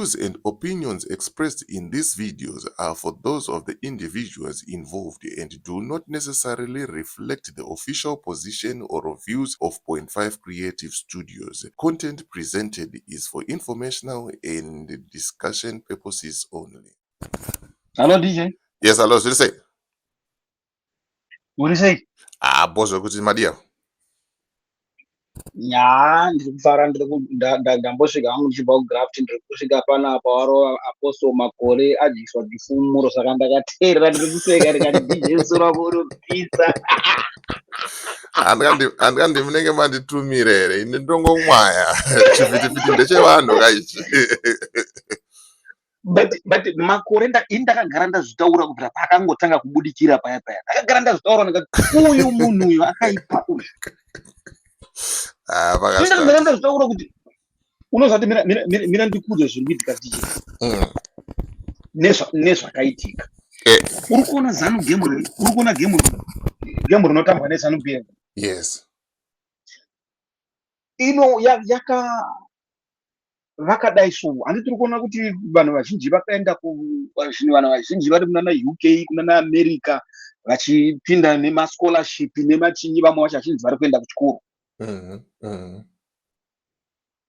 Views and opinions expressed in these videos are for those of the individuals involved and do not necessarily reflect the official position or views of Point 5 Creative Studios. Content presented is for informational and discussion purposes only. Hello, DJ. Yes, hello, zviri sei? Uri sei? Ah, bho zvekuti madiya. Ya, ndiri kufara, ndiri ndambosvika hangu ndichibva kugraft. Ndiri kusvika panapa warova Apostle Makore adyiswa chifumuro, saka ndakateerera, ndiri kuseka, ndikati DJ sura unopisa. Handikandi munenge manditumira here? Ini ndongomwaya chivhitivhiti ndechevanhu kaichi. But Makore ini ndakagara ndazvitaura kubvira paakangotanga kubudikira paya paya. Ndakagara ndazvitaura, ndikati uyu munhu uyu akaipa uyu. Ah, Ini pakashata. ndakagara ndazvitaura kuti unozati mira ndikuudze zviri kuitika, DJ, nezvakaitika. Uri kuona ZANU game, uri kuona game rinotambwa neZANU PF? Yes. Ino yaka vakadai so, handiti tiri kuona kuti vanhu vazhinji vakaenda zvinhu, vanhu vazhinji vari kunana UK, kunana America, vachipinda nemascholarship nemachinyi, vamwe vacho vachinzi vari kuenda kuchikoro.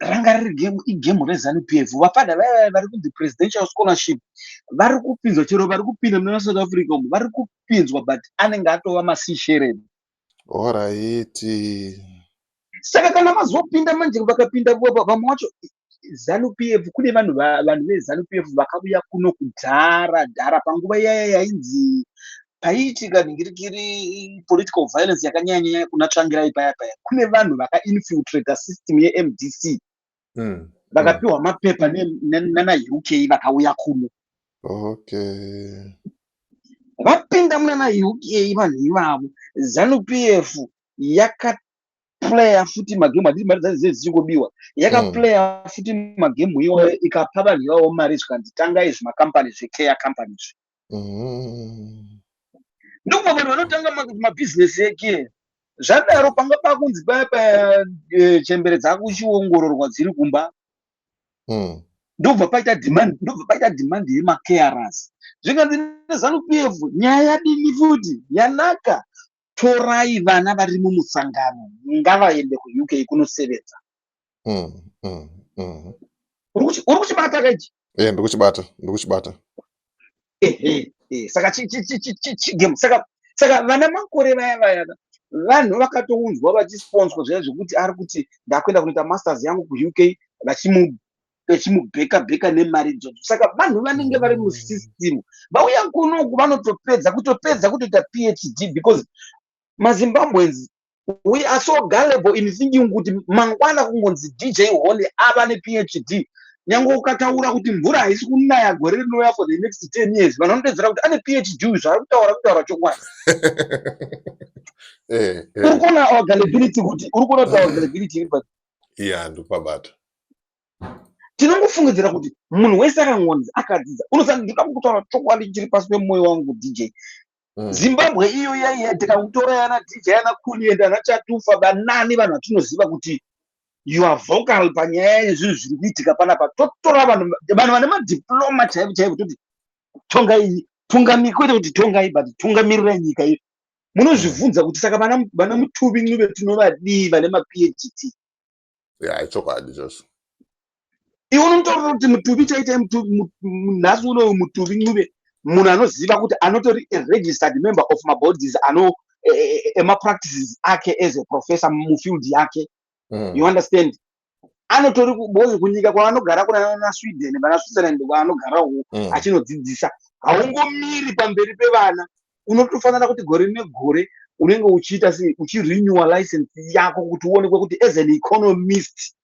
Ranga riri game, igame reZANU PF. Vafana vaya vari kunzi presidential scholarship vari kupinzwa, chero vari kupinda muna South Africa umu vari kupinzwa, but anenge atova masishereni. Alright. Saka kana mazopinda manje, vakapinda vamwe vacho ZANU PF, kune vanhu vanhu veZANU PF vakauya kuno kudhara dhara, panguva iyaya yainzi paiitika nhingirikiri, political violence yakanyanya kuna Tsvangirai paya paya, kune vanhu vakainfiltrata system yeMDC, vakapiwa mapepa nana UK, vakauya kuno. Vapinda munana UK vanhu ivavo, ZANU PF yakaplaya futi magemu, hatiti mari dzacho dzinenge dzichingobiwa, yakaplaya futi magemu iwayo, ikapa vanhu ivavo mari, zvikanzi tangai zvimakambani zvecare company izvi. Ndokubva vanhu vanotanga mabhizinesi ecare. Zvadaro panga pakunzi paya paya chembere dzakuchiongororwa dziri kumba, ndobva paita demand yemacarers. Zvikanzi neZANU PF, nyaya yadini futi yanaka, torai vana vari mumusangano, ngavaende kuUK kunosevenza. Uri kuchibata kaichi? Eh, ndikuchibata, ndikuchibata. Ehe, saka chigame, saka vana Makore vaya vaya vanhu vakatounzwa vachisponsorwa zviya zvekuti ari kuti ndakuenda kunoita masters yangu kuUK, vachimubheka bheka nemari idzodzo. Saka vanhu vanenge vari musystem vauya kunoku vanotopedza kutopedza kutoita PhD, because maZimbabweans, we are so gullible in thinking kuti mangwana kungonzi DJ Holly ava nePhD, nyange ukataura kuti mvura haisi kunaya gore rinouya for the next 10 years, vanhu vanotedzera kuti ane PhD, zvaari kutaura kutaura chokwadi. Uri kuona our gullibility, kuti uri kuona kuti our gullibility iri pa Iya, ndikupabata. Tinongofungidzira kuti munhu wese akangonzi akadzidza unosana. Ndinoda kutaura chokwadi chiri pasi pemwoyo wangu, DJ. Zimbabwe iyo yaiya, tikakutora yana DJ, yana Kuliend, ana Chatufa, banani, vanhu vatinoziva kuti you are vocal panyaya yezvinhu zviri kuitika panapa, totora vanhu vane madiploma chaivo chaivo, toti tongai, tungami, kwete kuti tongai, but tungamirirai nyika iyo. Munozvibvunza kuti saka vana Mutuvi Ncube tinovadii vane maPhD? Ya, ichokwadi izvozvo. Iwe unotaurira kuti Mutuvi chaitai, nhasi unoyu Mutuvi Ncube munhu anoziva kuti anotori a registered member of mabodies ano emapractices ake as a professor mufield yake. You understand? Anotori because kunyika kwavanogara kuna naSweden, vana Switzerland kwaanogara uko, achinodzidzisa, haungomiri pamberi pevana. Unotofanira kuti gore negore unenge uchiita sei, uchirenewa license yako kuti uonekwe kuti as an economist,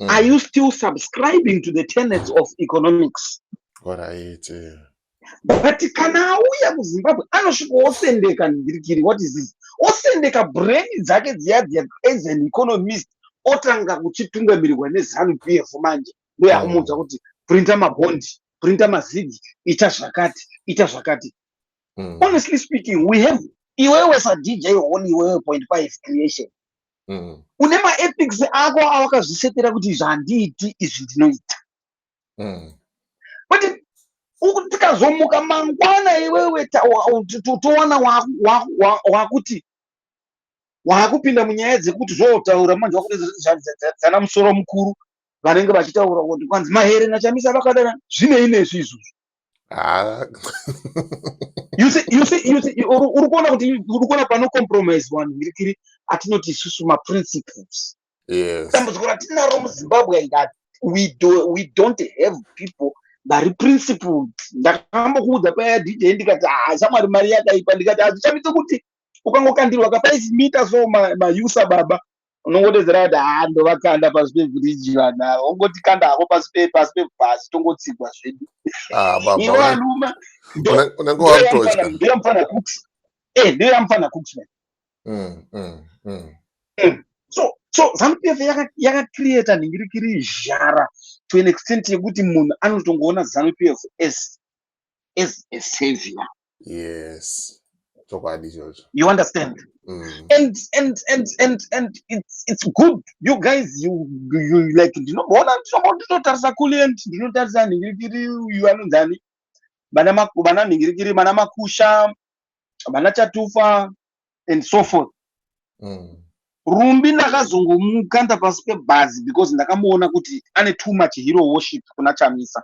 are you still subscribing to the tenets of economics? Alright. But kana auya kuZimbabwe anosvika osendeka ndirikiri, what is this, osendeka brain dzake dziya dziya as an economist, otanga kuchitungamirirwa neZANU PF. Manje ndoyakumuudza kuti printa mabhondi, printa mazigi, ita zvakati, ita zvakati. Honestly speaking, we have iwewe saDJ Holly, iwewe Point Five Creation, une maethics ako awakazvisetera kuti izvi handiiti, izvi ndinoita. But tikazomuka mangwana, iwewe towana wakuti waakupinda munyaya dzekuti zvotaura manje, wakudzana musoro mukuru vanenge vachitaura kuti kwanzi Mahere naChamisa vakadana. Zvinei nesu izvozvo? Ah. You see, uri kuona kuti uri kuona panocompromise vanhu ngirikiri atinoti isusu maprinciples. Dambudziko ratinaro muZimbabwe that we don't have people vari principled. Ndakambokuudza paya, DJ, ndikati, "Ah, shamwari, mari yakaipa." Ndikati hazvichamise kuti ukangokandirwa ka5 mita so mayusa baba, unongotedzera kuti, "Ha, ndovakanda pasi pebhiriji vanhu ava." Ongoti kanda hako pasi pebhasi, tongotsigwa zvedu. Ah, baba. Iwe aluma. Unenge wakutotya. Ndoyamufana Cooks, ndoyamufana Cooks. So ZANU PF yakacreata nhingirikiri zhara to an extent yekuti munhu anotongoona ZANU PF as a savior. Yes, chokwadi ichocho. You understand? Mm. And it's good, you guys, you like, ndinomboona, ndinotarisa Kulient, ndinotarisa nhingirikiri uyu anonzani, vana nhingirikiri, vana Makusha, vana Chatufa and so forth. Rumbi ndakazongomukanda pasi pebhazi because ndakamuona kuti ane too much hero worship kuna Chamisa.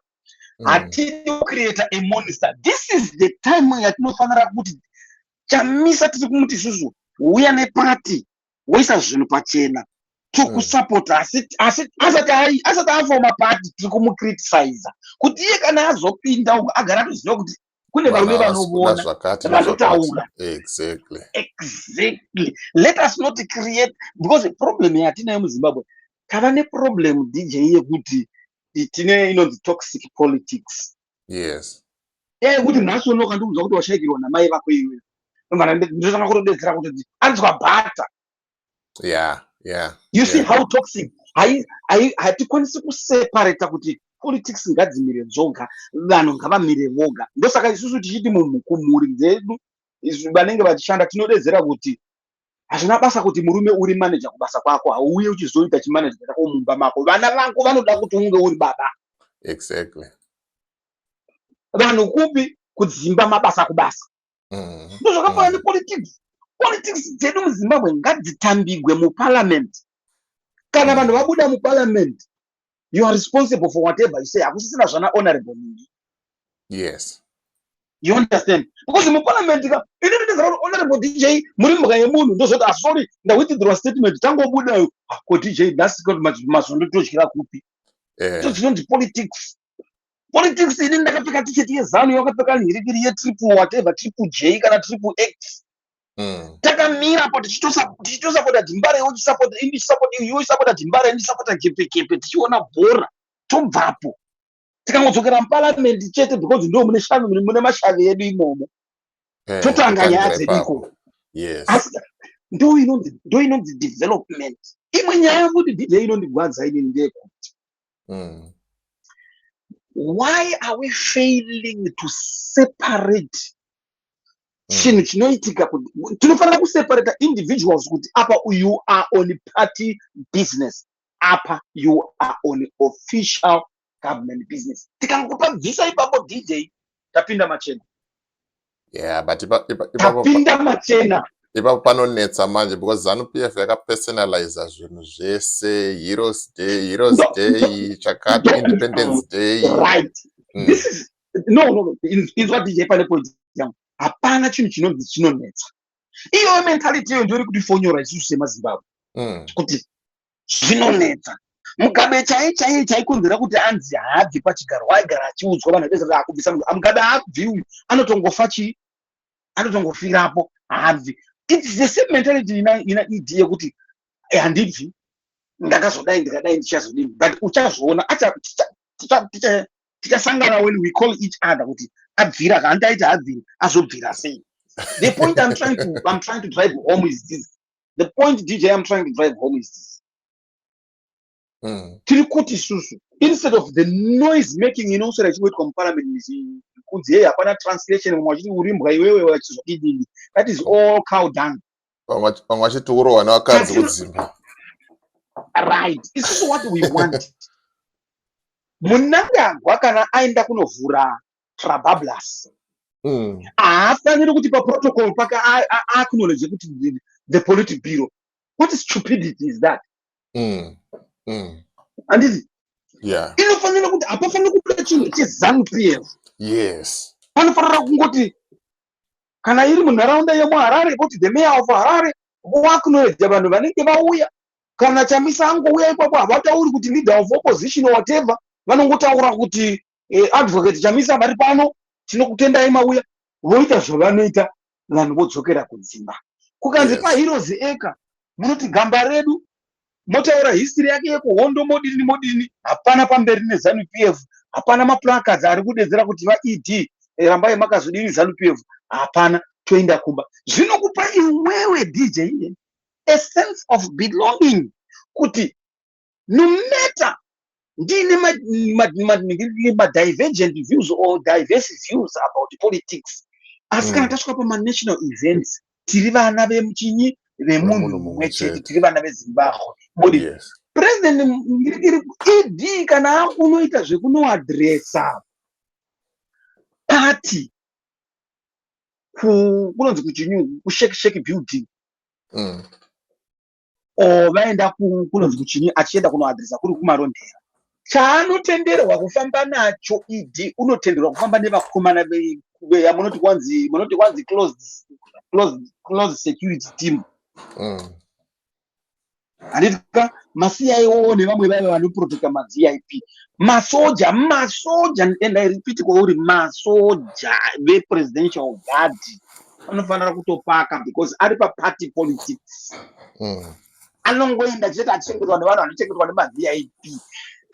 Hatidi kucreata a monster. This is the time yatinofanira kuti Chamisa tiri kumuti isusu uya nepati, woisa zvinhu pachena, tokusapota. Asi asati afoma party, tiri kumucriticiza kuti iye kana azopinda uko agara atoziva kuti kune varume vanovona, zvakati. vanotaura. Exactly. Exactly. Let us not create, because problem yatinayo muZimbabwe, tava neproblem, DJ, yekuti tine inonzi toxic politics. Yekuti nhasi uno ukandiudza kuti washaikirwa namai vako iwe, ndotanga kutodedzera kuti anzwa bhata. You see how toxic? Hatikwanisi kuseparata kuti politics ngadzimire dzoga, vanhu ngavamire voga. Ndosaka isusu tichiti kumhuri dzedu isu vanenge vachishanda tinodedzera kuti hazvina basa kuti murume uri manager kubasa kwako, hauye uchizoita chimanager chako mumba mako. Vana vako vanoda kuti unge uri baba. Vanhu kupi? Kudzimba, mabasa kubasa. Ndozvakafanana nepolitics. Politics dzedu muZimbabwe ngadzitambigwe muparliament. Kana vanhu vabuda muparliament, you are responsible for whatever you say. Hakusisina zvana honorable ningi. You understand? Because muparliament ka, ini ndinozara kuti honorable DJ muri mhuka yemunhu, ndozoti, "Ah, sorry, ndawithdraw statement." Tangobuda ko, DJ, nhasi mazondotodyira kupi? So dzinonzi politics. Politics, ini ndakapfeka T-shirt yeZANU, yakapfeka nhirikiri yetriple whatever, triple J kana triple X. Takamirapo tichitosapota Dhimbare, uchisapota, ini ndichisapota, iwe uchisapota Dhimbare, ndichisapota Kepekepe, tichiona bhora, tobvapo tikangodzokera muparliament chete, because ndo mune shavi, mune mashavi edu imomo. Totanga nyaya totangira dzedu ipapo. ikoko. Asi ndo inonzi development. Imwe nyaya futi, DJ, inondigwadza inini ndeyekuti why are we failing to separate chinhu chinoitika? Kuti tinofanira kuseparata individuals, kuti apa you are on party business, apa you are on official government business. Tikangopabvisa ipapo, DJ, tapinda machena. Yeah, but ipapo Tapinda machena. Ipapo panonetsa manje, because ZANU PF yakapersonaliza zvinhu zvese: Heroes Day, Heroes Day chakati, Independence Day. Right. This is no. Inzwa, DJ, pane point yangu. Hapana chinhu chinonzi chinonetsa. Iyoyo mentality iyoyo ndio iri kutifonyora isusu semaZimbabwe, kuti zvinonetsa. Mugabe chai chaiye chaikonzera kuti anzi haabvi pachigaro, waigara achiudzwa vanhu vese kuti akubvisa Mugabe haabvi uyu, anotongofa chii, anotongofirapo, haabvi. It's the same mentality ina ED yekuti, "Handibvi, ndakazodai, ndikadai, ndichazodini." But uchazoona tichasangana when we call each other kuti abvira kana ndaiti haabviri, azobvira sei? The point I'm trying to drive home is this. The point, DJ, I'm trying to drive home is this. Tiri kuti isusu, instead of the noise making inoswera ichingoitwa muparliament, kunzi, "Hey, hapana translation," mumwe achiti, "Urimbwa iwewe," vachizodidini, that is all cow dung. Vamwe vachiti urohwa nevakadzi kudzimba. Right. Isusu what we want Mnangagwa kana aenda kunovhura Trabablas, haafaniri kuti paprotocol pake aacknowledge kuti the Politburo. What stupidity is that? Handiti inofanira kuti hapafaniri kubuda chinhu cheZANU PF. Panofanira kungoti kana iri munharaunda yemuHarare, kuti the mayor of Harare voacknowledge vanhu vanenge vauya. Kana Chamisa angouya ipapo, havatauri kuti leader of opposition or whatever, vanongotaura kuti Advocate Chamisa vari pano, tinokutendai mauya. Voita zvavanoita, vanhu vodzokera kudzimba. Kukanzi paHeroes Acre, munoti gamba redu, motaura history yake yekuhondo, modini modini. Hapana pamberi neZANU PF, hapana maplacards ari kudedzera kuti vaED rambai makazodini ZANU PF, hapana. Toenda kumba. Zvinokupa iwewe DJ a sense of belonging kuti no matter ndine madivergent views or diverse views about politics, asi kana tasvika pamanational events, tiri vana vemuchinyi, vemunhu Vemunhu mumwe mumwe chete. Chete. Tiri vana veZimbabwe modi. President ngirikiri ED kana akunoita zvekunoadresa party kunonzi kuchinyu, kuShake Shake building, or vaenda kunonzi kuchinyi, achienda kunoadresa kuri kuMarondera, chaanotenderwa kufamba nacho ED unotenderwa kufamba nevakomana yamunoti kwanzi closed security team. Handiti ka maCIO nevamwe vaiva vanoprotecta maVIP, masoja, masoja, and I repeat kwauri, masoja vepresidential guard vanofanira kutopaka because ari paparty politics. Anongoenda chete achichengetwa nevanhu vanochengetwa nemaVIP.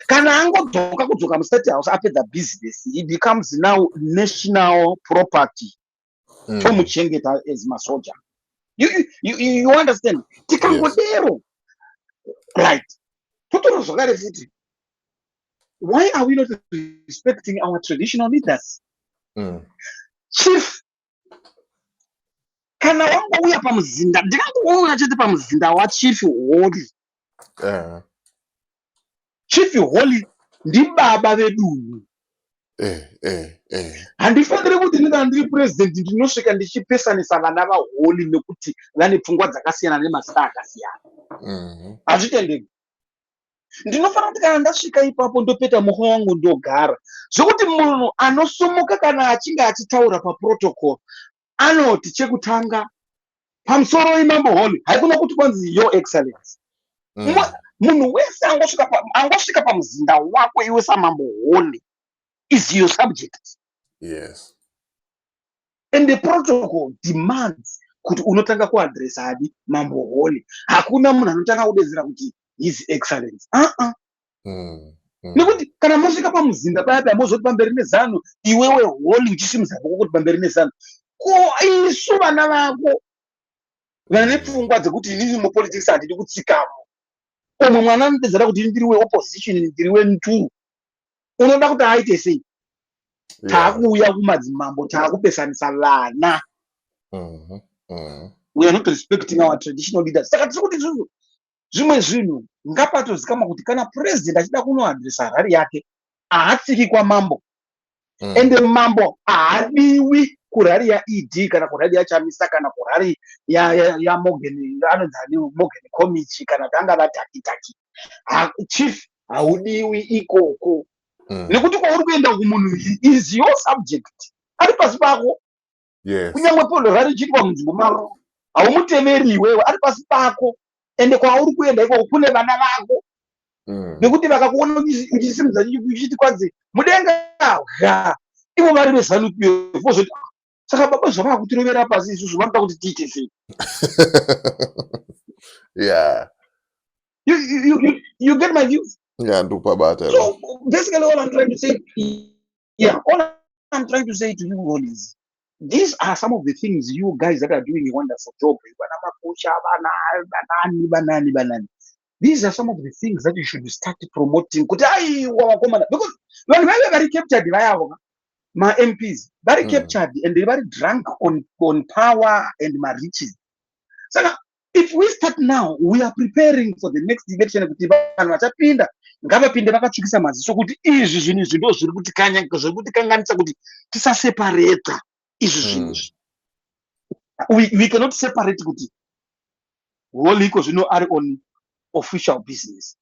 Kana angodzoka kudzoka muState House, apedza business, he becomes now national property. Tomuchengeta as masoja. You understand? Tikangodero, right, totora zvakare futi, why are we not respecting our traditional leaders? Chief kana wangouya pamuzinda, ndikangouya chete pamuzinda waChief Holy, Chief Holy ndibaba vedunhu. Handifaniri kuti ndinga ndiri president ndinosvika ndichipesanisa vana vaHoly nekuti vane pfungwa dzakasiyana nemazita akasiyana. Hazvitendeki. Ndinofanira kuti kana ndasvika ipapo, ndopeta muhwa wangu, ndogara, zvokuti munhu anosumuka kana achinge achitaura paprotocol anoti chekutanga, "Pamusoro imambo Holy." Haikuna kuti kwanzi "Your Excellence." Munhu wese angosvika pamuzinda wako iwe samambo Holy is your subject. And the protocol demands kuti unotanga kuadresa adi mambo Holy. Hakuna munhu anotanga kudedzera kuti "His Excellence", uh-uh. Nekuti kana masvika pamuzinda paya paya, mozoti "Pamberi neZANU", iwewe Holy uchisimudza ruoko kuti "Pamberi neZANU", ko isu vana vako vane pfungwa dzekuti inini mupolitics handidi kutsikamo, umwe mwana anodedzera kuti ndiri weopposition, ndiri wenduru, unoda kuti aite sei? Taakuuya kumadzimambo, taakupesanisa vana. We are not respecting our traditional leaders. Saka tiri kuti isusu zvimwe zvinhu ngapatozikamwa kuti kana president achida kunoadresa rally yake, haatsiki kwamambo. Ende mambo haadiwi kurally yaED kana kurally yaChamisa kana kurally yaMorgan, anonzi ani, Morgan Komichi, kana kuti angava Taki Taki. Chief haudiwi ikoko. Nekuti kwauri kuenda kumunhu is your subject, ari pasi pako. Kunyange polo rari ichiitwa munzvimbo mavo, haumuteveri iwewe, ari pasi pako. Ende kwauri kuenda ikoko kune vana vako. Nekuti vakakuona uchisimudza uchiti kwanzi "Mudenga ga", ivo vari veZANU PF, vozoti, "Ah, saka baba zvavava kutirovera pasi isusu vanoda kuti tiite sei?" You get my views? Yeah, ndikupabata. So basically all I'm trying to say, yeah, all I'm trying to say to you all is these are some of the things you guys that are doing a wonderful job, vana Makusha, vana vanani vanani vanani, these are some of the things that you should start promoting kuti aiwa vakomana, because vanhu vaive vari captured vayavo ka, ma-MPs vari captured and vari drunk on power and mariches. Saka If we start now, we are preparing for the next election, kuti vanhu vachapinda ngavapinde vakatsvukisa maziso kuti izvi zvinhu izvi ndo zviri zviri kutikanganisa kuti tisaseparata izvi zvinhu izvi. We cannot separate kuti Holy iko zvino ari on official business,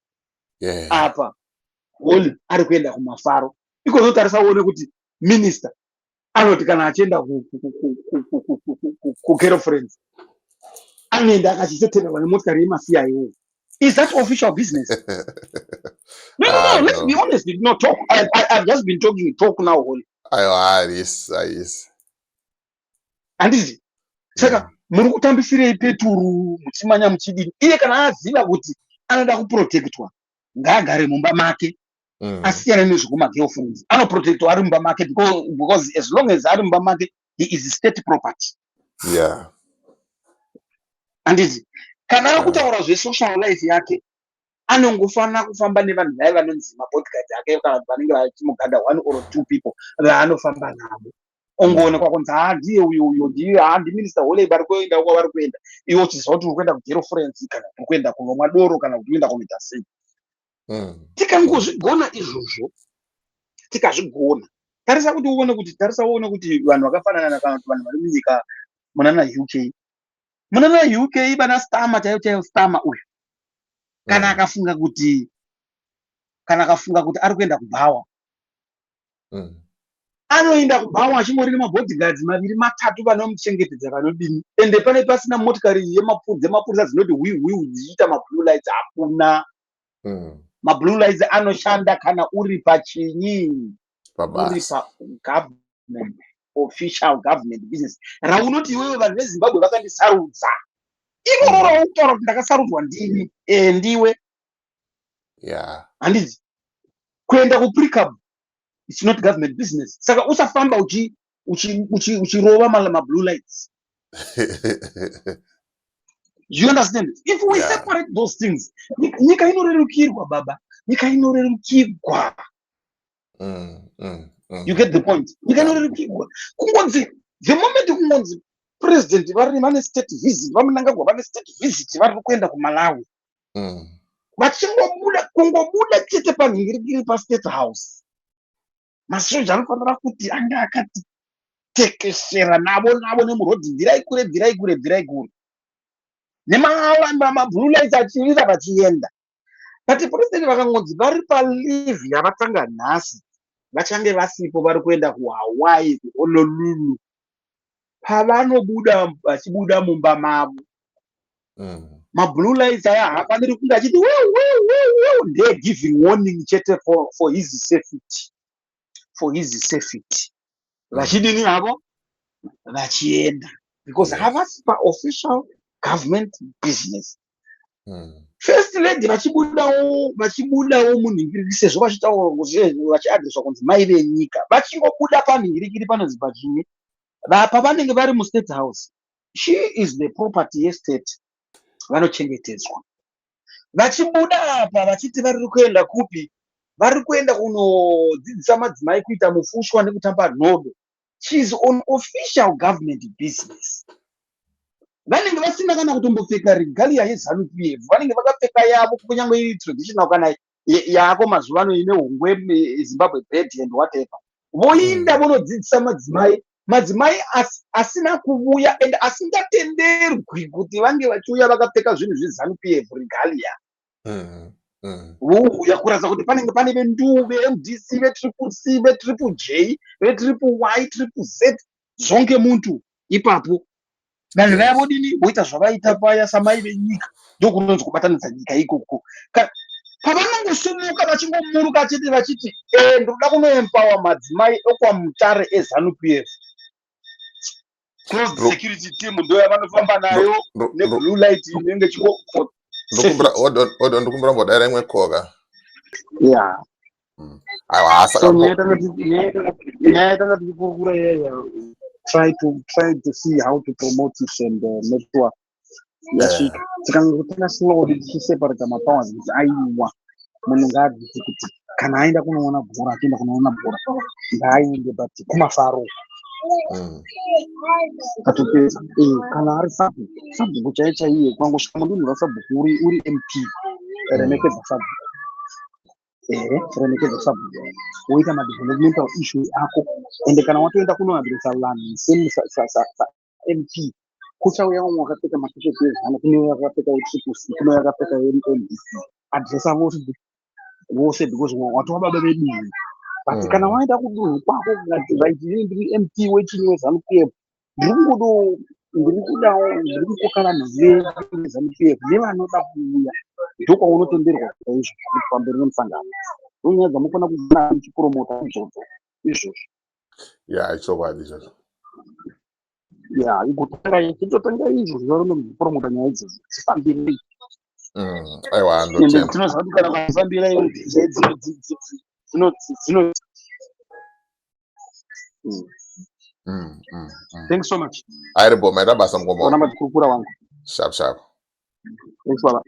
apa Holy ari kuenda kumafaro. Iko tarisa uone kuti minister anoti kana achienda kugirlfriends, anoenda akachitoteverwa nemotikari yemaCIO. Is that official business? No, Ah, let's no. be honest. No, talk. I've just been talking talk now, Holy. Aiwa, haisi, haisi. Handiti? Saka muri kutambisirei peturu muchimanya muchidini? Iye kana aziva kuti anoda kuprotectwa, ngaagare mumba make, asiyane nezvekumagirlfriends. Anoprotectwa ari mumba make because as long as ari mumba make, he is state property. Handiti? Kana akutaura zvesocial life yake, anongofanira kufamba nevanhu vaya vanonzi mabodyguard ake, kana kuti vanenge vachimugadha, one or two people vaanofamba navo. Ongoonekwa kunzi, "Ha, ndiye uyo, uyo ndiye, ha, ndiminister Holy, vari kuenda kwavari kuenda." Iwe uchiziva kuti uri kuenda kugirlfriends, kana kuti uri kuenda kunomwa doro, kana kuti uenda kunoita sei. Tikangozvigona izvozvo, tikazvigona, tarisa kuti uone kuti, tarisa uone kuti vanhu vakafanana, kana kuti vanhu vari munyika munana UK, munana UK, vana Starmer chaiyo chaiyo. Starmer uyu kana akafunga kuti, kana akafunga kuti ari kuenda kubhawa, anoenda kubhawa achingori nemabodyguards maviri matatu vanomuchengetedza, vanodini. Ende pane pasina motikari dzemapurisa dzinoti hwi hwi dzichiita mablue lights, hakuna. Mablue lights anoshanda kana uri pachinyi? Uri Pabasa. Pagovernment, official government business raunoti iwewe, "Vanhu veZimbabwe vakandisarudza." Iroro rautaura kuti, "Ndakasarudzwa ndini," e, ndiwe. Handiti kuenda kuPrecab, it's not government business? Saka usafamba uchirova mablue lights. You understand? If we Yeah. separate those things, nyika inorerukirwa, baba, nyika inorerukirwa. You get the point? Nyika inorerukirwa. Kungonzi the moment kungonzi president vari vane state visit, vaMnangagwa vane state visit, vari kuenda kuMalawi, vachingobuda, kungobuda chete panhingirikiri paState House, masoja anofanira kuti anga akati tekeshera navo navo nemurodhi, "Bvirai kure, bvirai kure, bvirai kure," nemablue lights achirira vachienda. But president vakangonzi vari paleave yavatanga nhasi, vachange vasipo, vari kuenda kuHawaii, kuHonolulu, pavanobuda, vachibuda mumba mavo, mablue lights aya haafaniri kunge achiti wiu wiu wiu wiu. Ndeye giving warning chete for his safety, for his safety. Vachidini havo vachienda, because havasi paofficial government business. First Lady vachibudawo, vachibudawo munhingirikiri, sezvo vachitaura, vachiadreswa kunzi mai venyika, vachingobuda panhingirikiri panonzi pachini, pavanenge vari muState House, she is the property yestate, vanochengetedzwa. Vachibuda apa vachiti vari kuenda kupi? Vari kuenda kunodzidzisa madzimai kuita mufushwa nekutamba nhodo. She is on official government business. Vanenge vasina kana kutombopfeka regalia yeZANU PF, vanenge vakapfeka yavo, kunyange iri traditional kana yaako mazuva ano ine hungwe, Zimbabwe bird and whatever. Voinda vonodzidzisa madzimai, madzimai asina kuuya and asingatenderwi kuti vange vachiuya vakapfeka zvinhu zveZANU PF regalia. Vouya kuratidza kuti panenge pane venduu, veMDC, vetriple C, vetriple J, vetriple Y, triple Z, zonke muntu ipapo. Vanhu vaya vodini? Voita zvavaita paya samai venyika. Ndokunonzi kubatanidza nyika ikoko. Pavanongosimuka, vachingomuruka chete vachiti, "E, ndoda kunoempower madzimai ekwaMutare eZANU PF," closed security team ndo yavanofamba nayo neblue light inenge chingo Ndokumbira, hold on, hold on, ndokumbira mbodayira imwe koka. Yeah. Aiwa, saka So nyaya yatanga tichikurukura iyaya, try to see how to promote it and make sure yasvika. Tikangotanga slowly tichiseparata mapowers kuti aiwa, munhu ngaadzidze kuti kana aenda kunoona bhora, achienda kunoona bhora, ngaaende, but kumafaro. Katopedza. Kana ari sabhuku, sabhuku chaiye chaiye, ukangosvika mudunhu rasabhuku uri MP, remekedza sabhuku. Ehe, remekedza sabhuku, woita madevelopmental issues ako. Ende kana watoenda kunoadresa vanhu saMP, kuchauya vamwe vakapfeka matisheti eZANU, kune vakapfeka eTriple C, kune vakapfeka eMDC. Adresa vose vose, because watova baba vedunhu. But kana waenda kudunhu kwako, kukati, "Right, inini ndiri MP wechinyi weZANU PF, ndiri kungodo, ndiri kudawo, ndiri kukoka vanhu veZANU PF nevanoda kuuya," ndokwaunotenderwa chaizvo kuti pamberi nemusangano. Ndonyaya dzamunofanira kugona muchipromota idzodzo izvozvo. Ya, ichokwadi izvozvo. Ya, igotanga, chitotanga izvozvo, kupromota nyaya idzodzo, dzifambirei. Aiwa. Ende ndotenda. Tinoziva kuti kana ukafambira dzino. Thanks so much. Airibo, maita basa, mukoma. Toramba tikurukura, wangu. Sharp sharp. Thanks, baba.